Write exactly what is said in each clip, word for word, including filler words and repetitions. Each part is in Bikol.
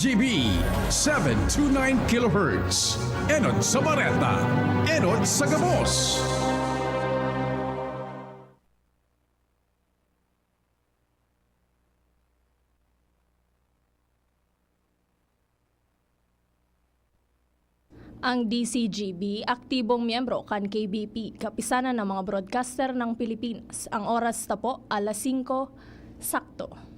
G B, seven two nine kilohertz. Enot sa bareta, enot sa gabos. Ang D Z G B, aktibong miyembro kan K B P, Kapisanan ng mga Broadcaster ng Pilipinas. Ang oras na po, alas singko, sakto.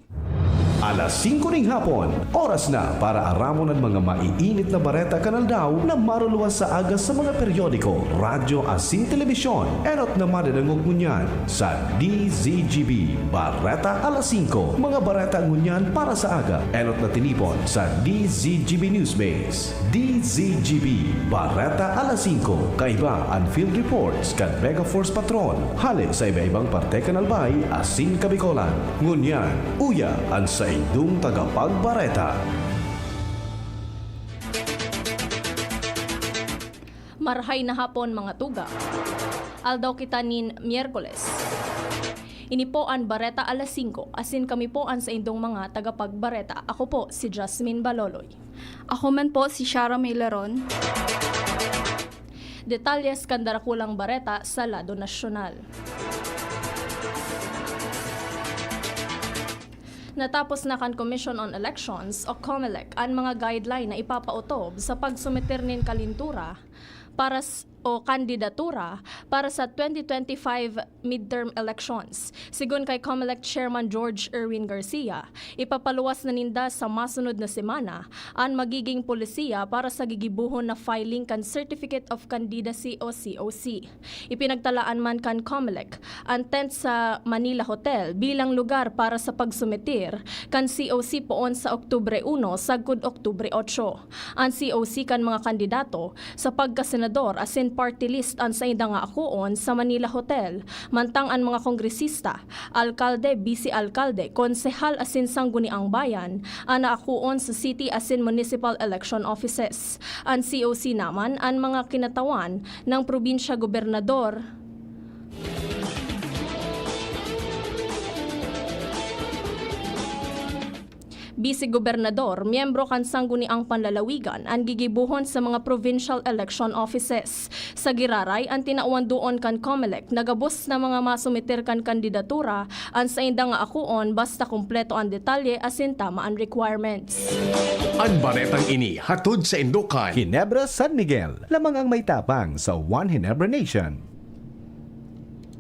Alas singko ning hapon, oras na para aramon an mga maiinit na bareta kan aldaw na maruluwas sa aga sa mga periodiko, radyo asin telebisyon. Enot na madadangog ngunyan sa D Z G B Bareta Alas Singko. Mga bareta ngunyan para sa aga. Enot na tinipon sa D Z G B Newsbase. D Z G B, Bareta Alas Singko, kaiba an field reports kan Mega Force Patrol, hale sa iba-ibang parte kan Albay asin Kabicolan. Ngunyan, uya an saindong tagapagbareta. Marahay na hapon, mga tugang. Aldaw kita nin Miyerkules. Ini po an Bareta Alas Singko, asin kami po an saindong mga tagapagbareta. Ako po si Jasmine Baloloy. Ako man po si Shara Mileron. Detalyes kan darakulang bareta sa lado nasyonal. Natapos na kan Commission on Elections o COMELEC an mga guideline na ipapaotob sa pagsumeter nin kalintura para s-, o kandidatura para sa twenty twenty-five midterm elections. Sigon kay COMELEC Chairman George Erwin Garcia, ipapaluwas na ninda sa masunod na semana an magiging polisiya para sa gigibohon na filing kan Certificate of Candidacy o C O C. Ipinagtalaan man kan COMELEC an tent sa Manila Hotel bilang lugar para sa pagsumeter kan C O C poon sa Oktubre uno sagkod Oktubre otso. An C O C kan mga kandidato sa pagkasenador asin party list an sainda nga akuon sa Manila Hotel, mantang an mga kongresista, alkalde, bise-alkalde, konsehal asin sangguniang bayan an naakuon sa city asin municipal election offices. An C O C naman an mga kinatawan ng probinsya gobernador, bise-gobernador, miyembro kan Sangguniang Panlalawigan an gigibohon sa mga provincial election offices. Sa giraray, an tinawan duon kan COMELEC na gabos na mga masumiter kan kandidatura an sainda nga akuon basta kumpleto an detalye asin tama an requirements. An baretang ini hatod saindo kan Ginebra San Miguel, lamang ang may tapang sa One Ginebra Nation.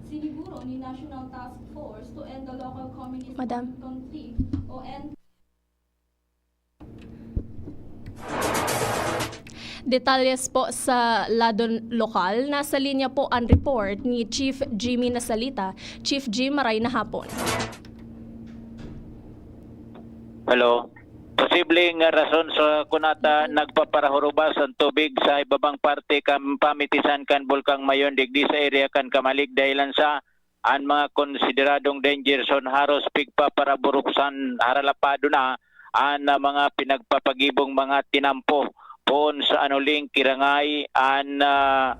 Siniguro ni National Task Force to End the Local Communist Madam. Conflict o N Detalyes po sa lado lokal, nasa linya po an report ni Chief Jimmy Nasalita. Chief Jim, maray na hapon. Hello. Posibleng rason sa kunata nagpaparahurubas ang tubig sa ibabang parte kan pamitisan kan Bulkang Mayon digdi sa area kan Camalig, dahilan sa an mga konsideradong danger zone haros pigpaparaburuksan, haralapado na an, ah, mga pinagpapagibong mga tinampo. Poon sa Anoling, Kirangay, an, ah,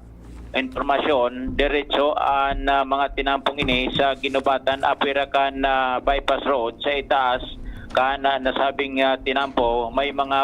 impormasyon, diretso an, ah, mga tinampong ini sa Guinobatan, apwera kan, ah, bypass road sa itaas kan, ah, nasabing, ah, tinampo. May mga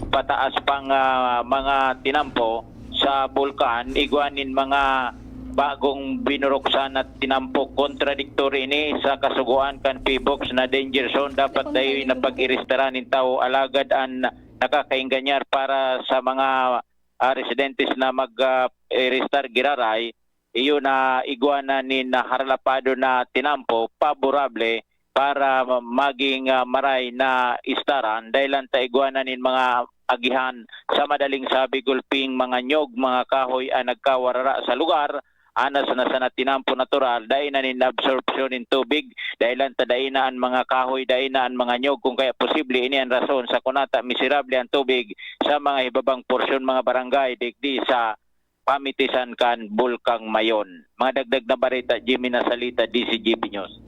pataas pang, ah, mga tinampo sa bulkan, igwa nin mga bagong binuruksan at tinampok. Kontradiktoryo ini sa kasugoan kan PHIVOLCS na danger zone. Dapat dai na pag-irestaran nin tawo, alagad an nakakaenganyar para sa mga, ah, residentes na mag, ah, erestar giraray, iyo na igwa na nin haralapado na tinampo, paborable para ma-, maging, ah, maray na estaran, dahelan ta igwa na nin mga agihan. Sa madaling sabi, gulping mga nyog, mga kahoy an nagkawarara sa lugar. Anas na sana tinampo natural, dai na nin absorpsyon nin tubig, dahelan ta dai na an mga kahoy, dai na an mga nyog. Kung kaya posible, ini an rason sa kunata miserable an tubig sa mga hibabang porsyon, mga barangay digdi sa pamitisan kan Bulkang Mayon. Mga dagdag na bareta, Jimmy Nasalita, D Z G B News.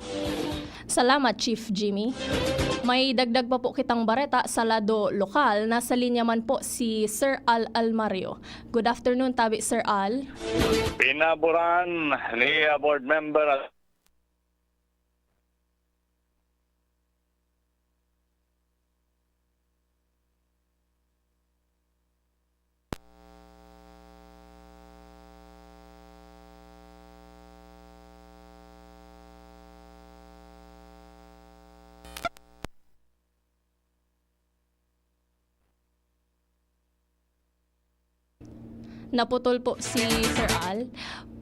Salamat, Chief Jimmy. May dagdag pa po kitang bareta sa lado lokal. Nasa linya man po si Sir Al Almario. Good afternoon, tabi, Sir Al. Pinaboran ni, ah, Board Member at Naputol po si Sir Al.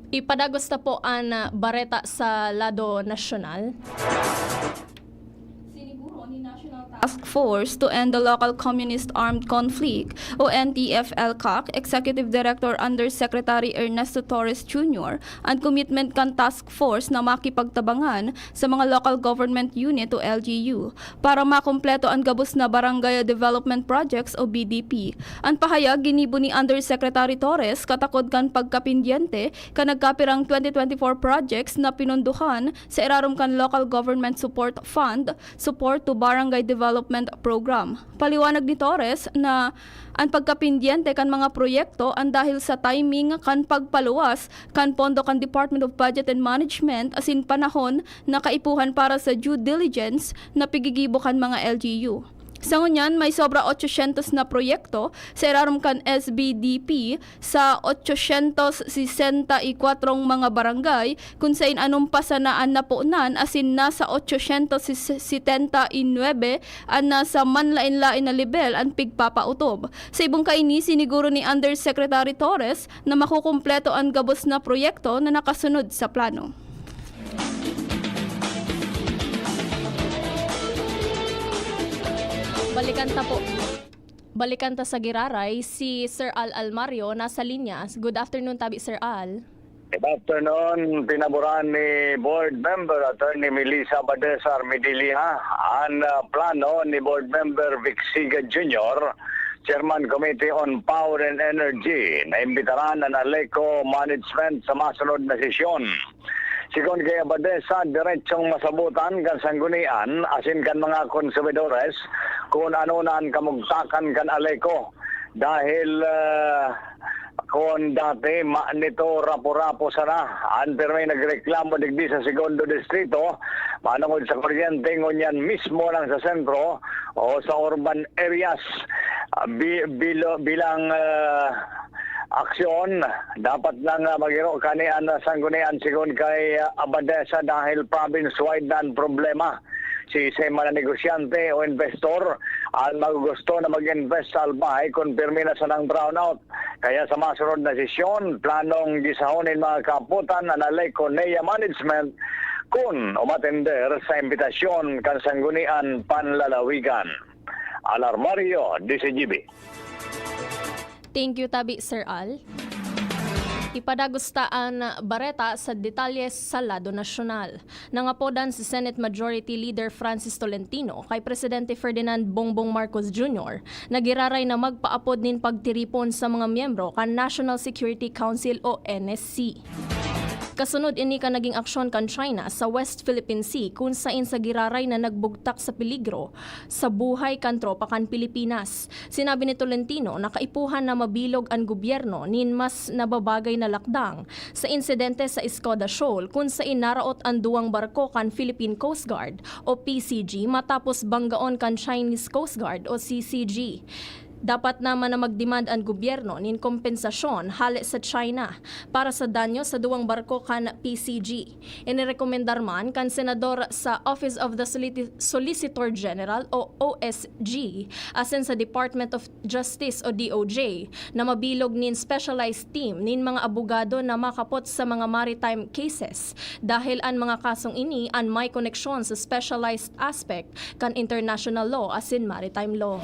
Ipadagos ta po an, ah, bareta sa lado nasyonal. Task Force to End the Local Communist Armed Conflict o N T F L CAC Executive Director Undersecretary Ernesto Torres Junior an commitment kan task force na makipagtabangan sa mga local government unit o L G U para makumpleto an gabos na Barangay Development Projects o B D P. An pahayag ginibo ni Undersecretary Torres katakod kan pagkapindyente kan nagkapirang twenty twenty-four projects na pinondohan sa irarom kan Local Government Support Fund, Support to Barangay Development Program. Paliwanag ni Torres na an pagkapindyente kan mga proyekto an dahil sa timing kan pagpaluwas kan pondo kan Department of Budget and Management asin panahon na kaipuhan para sa due diligence na pigigibo kan mga L G U. Sa ngunyan, may sobra otsosyentos na proyekto sa irarom kan S B D P sa otsosyentos sesenta y kwatro mga barangay, kun sain anom pa sana an naponan, asin nasa otsosyentos setenta y nuebe an nasa manlaen-laen na lebel an pigpapautob. Sa ibong kaini, siniguro ni Undersecretary Torres na makukumpleto an gabos na proyekto na nakasunod sa plano. Balikan ta po. Balikan ta sa giraray si Sir Al Almario, nasa linya. Good afternoon tabi, Sir Al. Good afternoon. Pinaboran ni Board Member Attorney Melissa Badesar Medilla an, ah, plano ni Board Member Vic Siga Junior, Chairman Committee on Power and Energy, na imbitaran an Aleco Management sa masunod na sesyon. Sigon kay Abadesa, diretsong masabotan kan sanggunian asin kan mga konsumidores kun ano na an kamugtakan kan Aleco dahil, ah, kun dati ma-, nito rapo-rapo sana an pirming nagreklamo digdi sa Segundo Distrito manongod sa kuryente, ngunyan mismo lang sa sentro o sa urban areas, ah, bi-, bilo-, bilang, ah, aksyon, dapat nang, ah, magiro kani an sanggunian sigon kay, ah, Abadesa dahil province-wide na an problema. Siisay man na negosyante o investor an magugusto na mag-invest sa Albay kun pirmi na sanang brownout. Kaya sa masunod na sesyon, planong gisahon nin mga kaputan an Aleco Nea Management kun umatender sa imbitasyon kan Sanggunian Panlalawigan. Alarmario, D C G B. Thank you tabi, Sir Al. Ipadagos ta an bareta sa detalye sa lado nasyonal. Nangapodan si Senate Majority Leader Francis Tolentino kay Presidente Ferdinand Bongbong Marcos Junior na giraray na magpaapod nin pagtiripon sa mga miyembro kan National Security Council o N S C. Kasunod ini kan naging aksyon kan China sa West Philippine Sea, kun sain sa giraray na nagbugtak sa peligro sa buhay kan tropa kan Pilipinas. Sinabi ni Tolentino na kaipuhan na mabilog an gobyerno nin mas nababagay na lakdang sa insidente sa Skoda Shoal, kun sain naraot an duwang barko kan Philippine Coast Guard o P C G matapos banggaon kan Chinese Coast Guard o C C G. Dapat naman na mag-demand an gobyerno nin kompensasyon hale sa China para sa danyo sa duwang barko kan P C G. Inirekomendar man kan senador sa Office of the Soliti-, Solicitor General o O S G asin sa Department of Justice o D O J na mabilog nin specialized team nin mga abogado na makapot sa mga maritime cases, dahil an mga kasong ini an may koneksyon sa specialized aspect kan international law asin maritime law.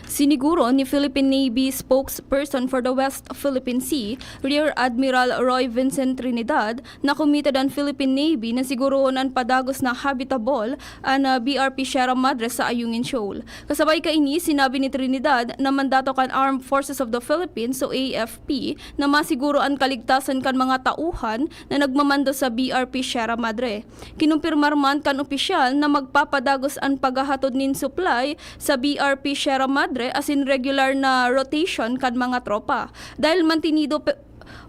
Siniguro ni Philippine Navy Spokesperson for the West Philippine Sea, Rear Admiral Roy Vincent Trinidad, na committed an Philippine Navy na sigurohon an padagos na habitable an, ah, B R P Sierra Madre sa Ayungin Shoal. Kasabay kaini, sinabi ni Trinidad na mandato kan Armed Forces of the Philippines o A F P na masiguro an kaligtasan kan mga tauhan na nagmamando sa B R P Sierra Madre. Kinumpirmar man kan opisyal na magpapadagos an paghahatod nin supply sa B R P Sierra Madre asin regular na rotation kan mga tropa. Dahil mantinido pe-,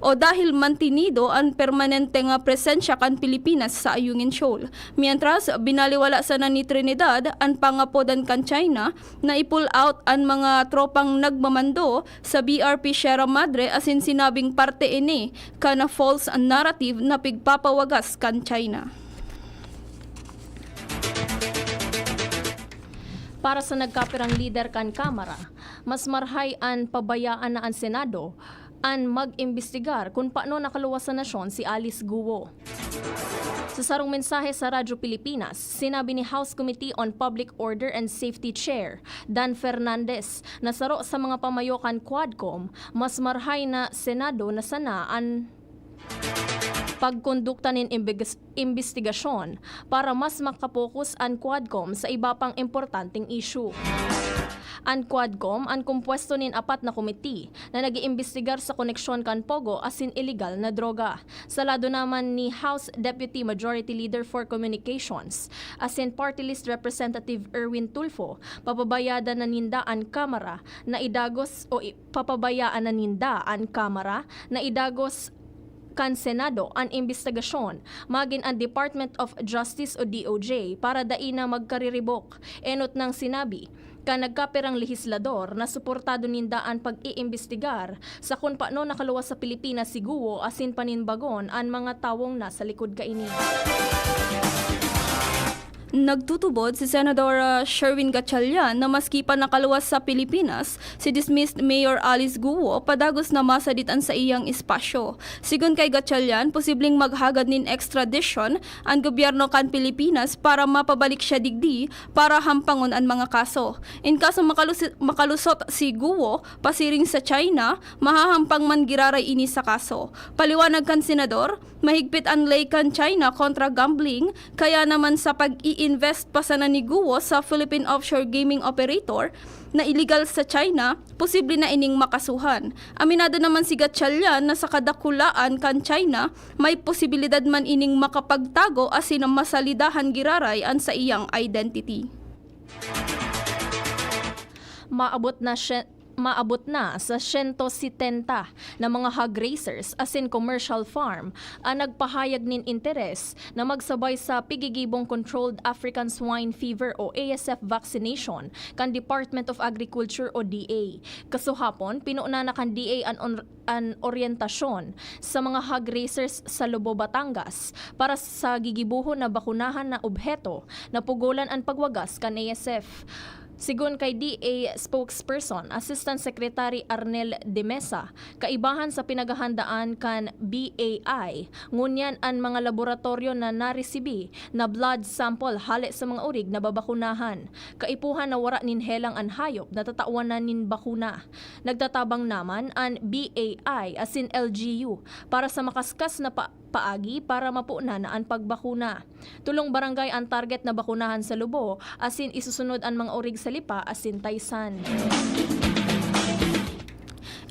o dahil mantinido an permanente nga presensya kan Pilipinas sa Ayungin Shoal. Mientras, binaliwala sana ni Trinidad an pangapodan kan China na i-pull out an mga tropang nagmamando sa B R P Sierra Madre asin sinabing parte ini kan false narrative na pigpapawagas kan China. Para sa nagkapirang lider kan Kamara, mas marhay an pabayaan na an Senado an mag-imbestigar kun paano nakaluwas sa nasyon si Alice Guo. Sa sarong mensahe sa Radyo Pilipinas, sinabi ni House Committee on Public Order and Safety Chair Dan Fernandez na saro sa mga pamayo kan Quadcom, mas marhay na Senado na sana an pagkondukta nin imbes-, imbestigasyon para mas makapokus an Quadcom sa iba pang importanteng isyu. An Quadcom an kompuesto nin apat na komiti na nag-iimbestigar sa koneksyon kan Pogo asin ilegal na droga. Sa lado naman ni House Deputy Majority Leader for Communications asin Party List Representative Erwin Tulfo, papabayadan na ninda an Kamara na idagos o i-, papabayaan na ninda an Kamara na idagos kan Senado an imbestigasyon, magin an Department of Justice o D O J para dai na magkariribok. Enot nang sinabi kan nagkapirang lehislador na suportado ninda an pag-iimbestigar sa kun paano nakaluwas sa Pilipinas si Guo asin paninbagon an mga tawong nasa likod kaini. Nagtutubod si Senador, ah, Sherwin Gatchalian na maski pa nakaluwas sa Pilipinas si dismissed Mayor Alice Guo, padagos na masadit an saiyang espasyo. Sigon kay Gatchalian, posibleng maghagad nin extradition an gobyerno kan Pilipinas para mapabalik siya digdi para hampangon an mga kaso. In kaso makalusi-, makalusot si Guo pasiring sa China, mahahampang man giraray ini sa kaso. Paliwanag kan senador, mahigpit an ley kan China kontra gambling, kaya naman sa pag-i-invest pa sana ni Guo sa Philippine offshore gaming operator na iligal sa China, posible na ining makasuhan. Aminado naman si Gatchalian na sa kadakulaan kan China, may posibilidad man ining makapagtago asin masalidahan giraray an saiyang identity. Maabot na siye-, maabot na sa siyento setenta na mga hog raisers asin commercial farm an nagpahayag nin interes na magsabay sa pigigibong Controlled African Swine Fever o A S F vaccination kan Department of Agriculture o D A. Kasuhapon, pinuna na kan D A an on-, an oryentasyon sa mga hog raisers sa Lobo, Batangas para sa gigibohon na bakunahan na obheto na pugolan an pagwagas kan A S F. Sigon kay D A spokesperson, Assistant Secretary Arnel de Mesa, kaibahan sa pinaghahandaan kan B A I, ngunyan an mga laboratoryo na naresibi na blood sample hale sa mga orig na babakunahan. Kaipuhan na wara nin helang an hayop na tatawan na nin bakuna. Nagtatabang naman an B A I asin L G U para sa makaskas na pa-, paagi para mapuna na an pagbakuna. Tolong barangay an target na bakunahan sa Lobo, asin isusunod an mga orig sa Lipa asin Taysan.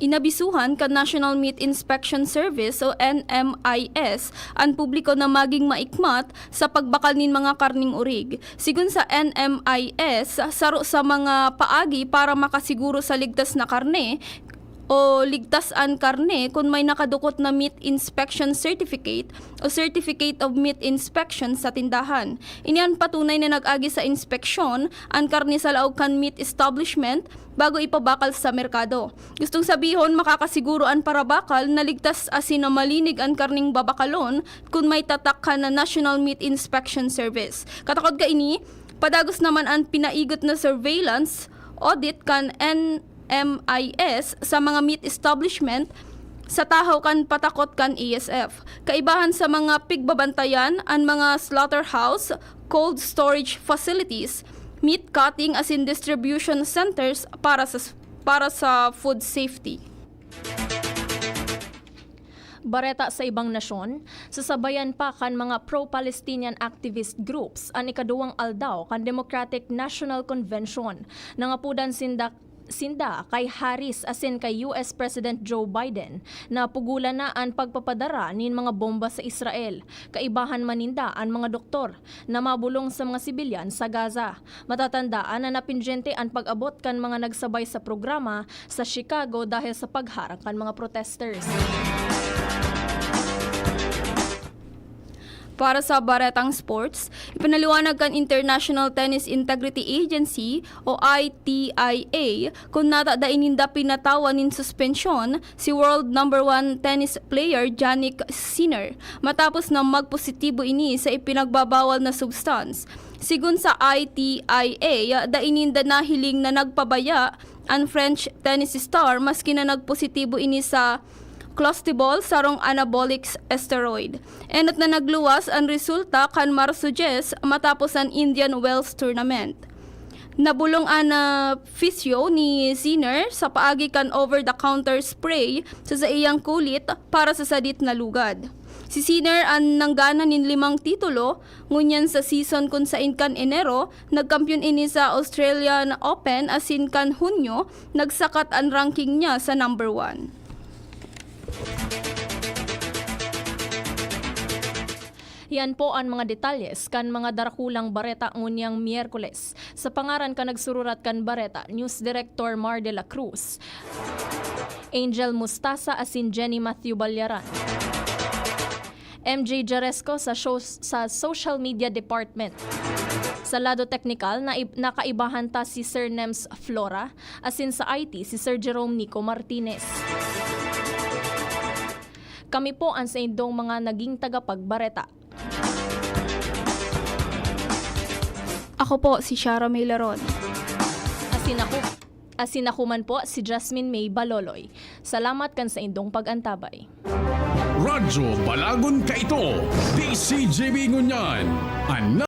Inabisuhan kan National Meat Inspection Service o N M I S an publiko na maging maikmat sa pagbakal nin mga karneng orig. Sigon sa N M I S, saro sa mga paagi para makasiguro sa ligtas na karne o ligtas an karne kun may nakadukot na meat inspection certificate o certificate of meat inspection sa tindahan. Ini an patunay na nag-agi sa inspeksyon an karne sa laog kan meat establishment bago ipabakal sa merkado. Gustong sabihon, makakasiguro an parabakal na ligtas asin na malinig an karneng babakalon kun may tatak kan National Meat Inspection Service. Katakod kaini, padagos naman an pinaigot na surveillance audit kan N M I S sa mga meat establishment sa tahaw kan patakot kan A S F. Kaibahan sa mga pigbabantayan an mga slaughterhouse, cold storage facilities, meat cutting asin distribution centers para sa, para sa food safety. Bareta sa ibang nasyon, sasabayan pa kan mga pro-Palestinian activist groups an ikaduwang aldaw kan Democratic National Convention. Nangapodan sinda, sinda kay Harris asin kay U S President Joe Biden na pugolan na an pagpapadara nin mga bomba sa Israel. Kaibahan man ninda an mga doktor na mabolong sa mga sibilyan sa Gaza. Matatandaan na napindyente an pag-abot kan mga nagsabay sa programa sa Chicago dahil sa pagharang kan mga protesters. Para sa baretang sports, ipinaliwanag kan International Tennis Integrity Agency o I T I A kun nata dai ninda pinatawan nin suspensyon si world number one tennis player Jannik Sinner matapos na magpositibo ini sa ipinagbabawal na substance. Sigon sa I T I A, dai ninda nahiling na nagpabaya an French tennis star maski na nagpositibo ini sa clostebol, sarong anabolic steroid. Enot na nagluwas an resulta kan Marso dyes matapos an Indian Wells Tournament. Nabulong an, ah, physio ni Sinner sa paagi kan over-the-counter spray sa saiyang kulit para sa sadit na lugad. Si Sinner an nanggana nin limang titulo, ngunyan sa season kun sain kan Enero, nagkampiyon ini sa Australian Open, asin kan Hunyo, nagsakat an ranking niya sa number one. Yan po an mga detalyes kan mga darakulang bareta ngunyang Miyerkules. Sa pangaran kan nagsururat kan bareta, News Director Mar de la Cruz, Angel Mustasa asin Jenny Matthew Balyaran, M J Jaresco sa shows, sa Social Media Department. Sa lado teknikal, naib-, nakaibahan ta si Sir Nems Flora, asin sa I T si Sir Jerome Nico Martinez. Kami po an saindong mga naging tagapagbareta. Ako po si Shara May Laron. Asin ako, asin ako man po si Jasmine May Baloloy. Salamat kan saindong pag-antabay. Radyo Balagon Kaito, D C G B ngunyan, an